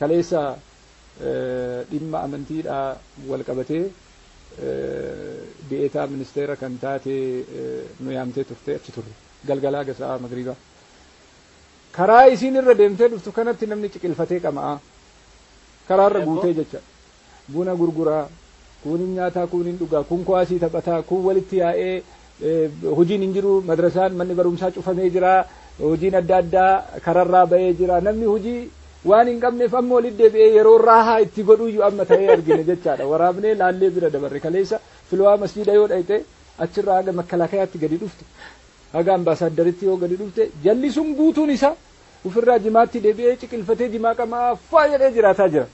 Kaleessa dhimma amantiidhaa wal qabatee di'eetaa ministeera kan taate nu yaamtee turte, achi turre galgalaa gasaa magriibaa. Karaa isiin irra deemtee dhuftu kanatti namni ciqilfatee qama'aa karaarra guutee jecha buna gurguraa, kunin nyaataa, kunin dhugaa, kun kuwaasii taphataa, kun walitti yaa'ee, hojiin hin jiru, madrasaan manni barumsaa cufamee jira, hojiin adda addaa kararraa ba'ee jira, namni hojii waan hin qabneef amma walitti deebi'ee yeroo raahaa itti godhuyyuu amma ta'ee argine jechaadha. Waraabnee laallee bira dabarre. Kaleessa filwaa masjiida yoo dhayxe, achirraa haga makkalaakayaatti gadi dhufte, haga ambaasaaddaritti yoo gadi dhufte, jalli sun guutuun isaa ofirraa jimaatti deebi'ee ciqilfatee jimaa qamaa faa jedhee jiraataa jira.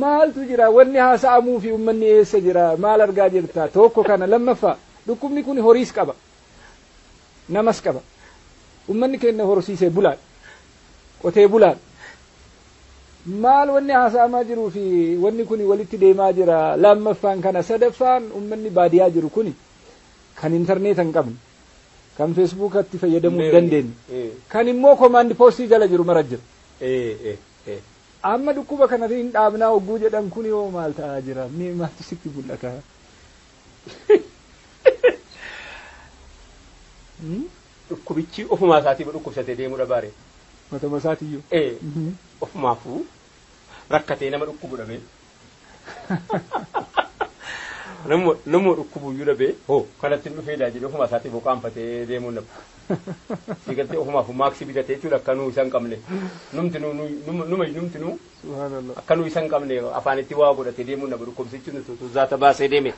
Maaltu jira? Wanni haasa'amuu fi uummanni eessa jira? Maal argaa jirta? Tokko kana. Lammaffaa, dhukkubni kun horiis qaba, namas qaba. Uummanni keenya horsiisee bulaadha, qotee bulaadha. Maal wanni haasa'amaa jiruu fi wanni kun walitti deemaa jira? Lammaffaan kana. Sadaffaan, uummanni baadiyaa jiru kuni kan intarneeta hin qabne, kan feesbuukatti fayyadamuu hin dandeenye, kan immoo command postii jala jiru mara jira. Amma dhukkuba kana hin dhaabnaa hogguu jedhan kun yoo maal ta'aa jira? Mee maaltu sitti mul'ata? Dhukkubichi ofumaa isaatiif dhukkubsatee deemuu dhabaare. Matuma isaatiyyuu. Ofumaafuu rakkatee nama dhukkubu dhabee. Nama dhukkubuyyuu dhabee hoo kanatti dhufeedha jedhee ofumaa isaatiif hoqaanfatee deemuu dhabu. Siigaltee ofumaaf maaksii bitatee jechuudha akka nuu isa hin qabne. Numti numa numti nuu akka nuu isa hin qabne afaanitti waa godhatee deemuu dhabu, dhukkubsichi nuti zaata baasee deeme.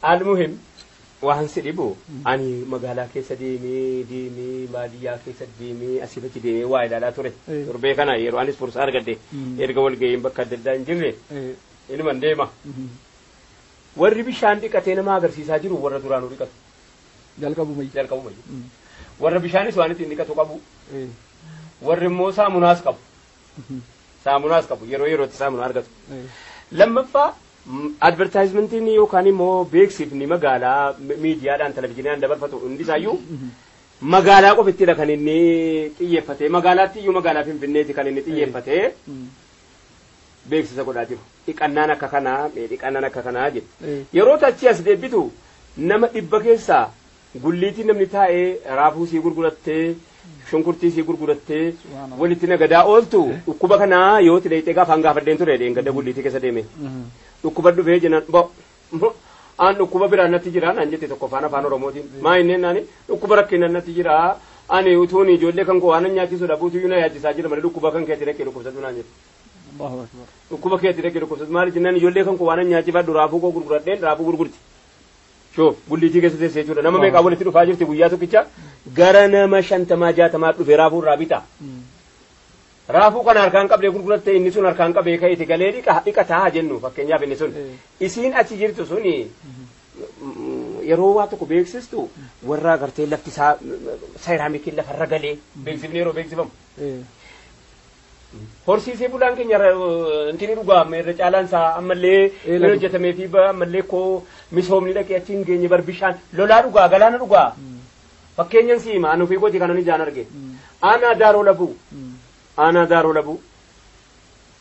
Almuhim, waan si dhibu ani magaalaa keessa deemee deemee, baadiyyaa keessa deemee, asii achi deemee waa ilaalaa ture. Torbee kana yeroo anis fursaa argadde, erga walga'iin bakka adda addaa hin jirre, inuman deema. Warri bishaan dhiqatee nama agarsiisaa jiru warra duraanuu dhiqatu. Jalqabumayyu. Jalqabumayyu. Warra bishaanis waan ittiin dhiqatu qabu. Warri immoo saamunaas qabu. Saamunaas qabu, yeroo yerootti saamunaa argatu. Lammaffaa, advertisementiin yookaan immoo beeksifni magaalaa miidiyaadhaan televizyiinaan dabarfatu hundisaayyuu magaalaa qofittidha kan inni xiyyeeffate. Magaalaatti iyyuu magaalaa Finfinneeti kan inni xiyyeeffate beeksisa godhaa jiru. Dhiqannaan akka kanaa, dhiqannaan akka kanaa jedhu. Yeroo achi as deebitu nama 100 keessaa gulliitii namni taa'ee raafuu sii gurgurattee, shunkurtii sii gurgurattee walitti nagadaa ooltu, dhukkuba kanaa yoo itti dheeyxee gaafaan gaafadheen ture dheengadda gulliitii keessa deeme. Dhukkuba dhufee jennan, bo aan dhukkuba biraan natti jira naan jette tokko afaan afaan Oromootiin. Maa inneen naani, dhukkuba rakkinaan natti jira, ani utuun ijoollee kan koo waan nyaachisu dhabuutu iyyuu na yaachisaa jira malee dhukkuba kan keetti dhaqee dhukkubsatu naan jette. Dhukkuba keetti dhaqee dhukkubsatu maali jennaan, ijoollee kan koo waan nyaachifadhu raafuu koo gurguradheen raafuu gurgurti. Shoof gulliitii keessa teessee jechuudha. Nama meeqaa walitti dhufaa jirti? Guyyaa tokkicha gara nama 50 60 dhufe raafuu irraa bita. Raafuu kana harkaan qabdee gurguratte, inni sun harkaan qabee ka'eeti galee dhiqataa jennu fakkeenyaaf inni sun. Isiin achi jirtu suni yeroo waa tokko beeksistu warra agartee lafti isaa seeraamikiin lafarra galee beeksifni yeroo beeksifamu. Horsiisee bulaan keenya intini dhugaa irra caalaan isaa ammallee hin hojjetamee fi ammallee koo misoomni dhaqee achi hin geenye bar, bishaan lolaa dhugaa, galaana dhugaa. Fakkeenyan si hima, anu fi kooti kanan ijaan arge. Aanaa Daaroo Labuu. Aanaa Daaroo Labuu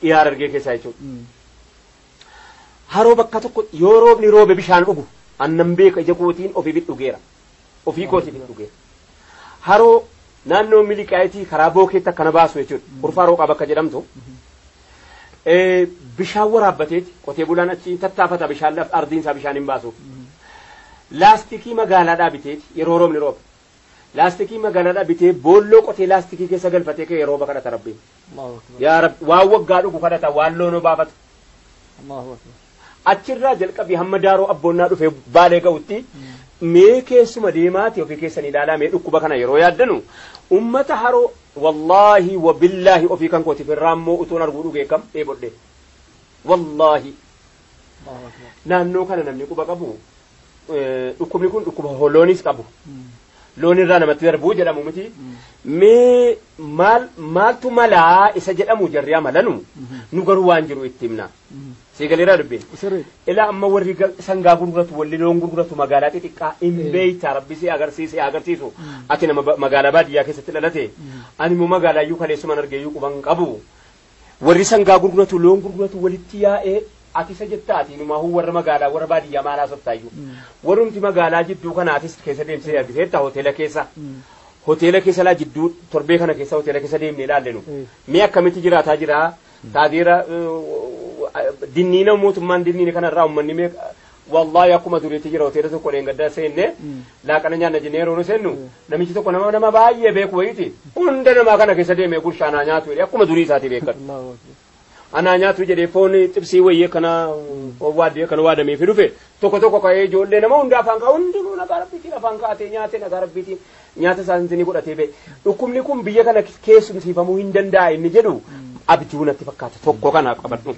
dhiyaar argee keessaa jechuudha. Haroo bakka tokko yoo roobni roobe bishaan dhugu annan beeka, ija kootiin ofii dhugeera. Ofii kootiin dhugeera. Haroo naannoo Miliqaayitii karaa Bookeetti akkana baasu jechuudha. Urfaa Rooqaa bakka jedhamtu. Bishaan waraabbateeti qotee bulaan achi tattaafata, bishaan laf ardiin isaa bishaan hin baasuuf. Laastikii magaalaadhaa biteeti yeroo roobni roobe. Laastikii magaalaadhaa bitee boolloo qotee laastikii keessa galfatee ka'ee rooba kadhata Rabbiin. Yaa Rabbi, waan waggaa dhugu kadhata, waan loonoo baafatu. Achirraa jalqabii hamma Daaroo Abboonnaa dhufee Baalee ga'utti mee keessuma deemaati ofii keessan ilaalaa. Mee dhukkuba kana yeroo yaaddanu ummata haroo, wallaahi wa billaahi, ofii kan kootiif irraa immoo utuun arguu dhugee kam dheebodhe wallaahi. Naannoo kana namni quba qabu, dhukkubni kun dhukkuba loonis qabu, loon irraa namatti darbuu jedhamu miti. Mee maal maaltu malaa isa jedhamu jarri amalanu, nu garuu waan jiru itti himna. Siigaleeraa dubbiin. Ilaa amma warri sangaa gurguratu, warri loon gurguratu magaalaa xixiqqaa hin beeyta, Rabbi si agarsiise agarsiisu. Ati nama magaalaa baadiyyaa keessatti dhalate. Ani immoo magaalaa iyyuu kaleessumaan argee iyyuu quban qabu. Warri sangaa gurguratu, loon gurguratu walitti yaa'ee, ati isa jetta, ati inumaa warra magaalaa, warra baadiyyaa maalaa sottaayyuu. Warrumti magaalaa jidduu kanaatis keessa deemsee argiteetta hoteela keessa. Hoteela keessa laa, jidduu torbee kana keessa hoteela keessa deemnee ilaallenu. Mee akkamitti jiraataa jira? Taateera dinniina mootummaan dinniina kanarraa uummanni mee wallaahi akkuma duriitti jira. Hoteela tokko dheengaddaa seenne, laaqana nyaanna jennee yeroo nu seennu, namichi tokko nama baay'ee beeku wayiiti, hunda namaa kana keessa deemee gurshaanaa nyaatu jedhee, akkuma durii isaati beekatu. Allahu akbar. Anaa nyaatu jedhee, foon xibsii wayyee kana waaddee kana waadamee fi dhufe tokko tokko ka'ee, ijoollee nama hunda afaan ka'a, hundinuu nagaa rabbiitiin afaan kaa'atee nyaate, nagaa rabbiitiin nyaata isaa ni godhatee ba'e. Dhukkubni kun biyya kana keessumsiifamuu hin danda'a inni jedhu abjuu natti fakkaata, tokko kana qabadhu.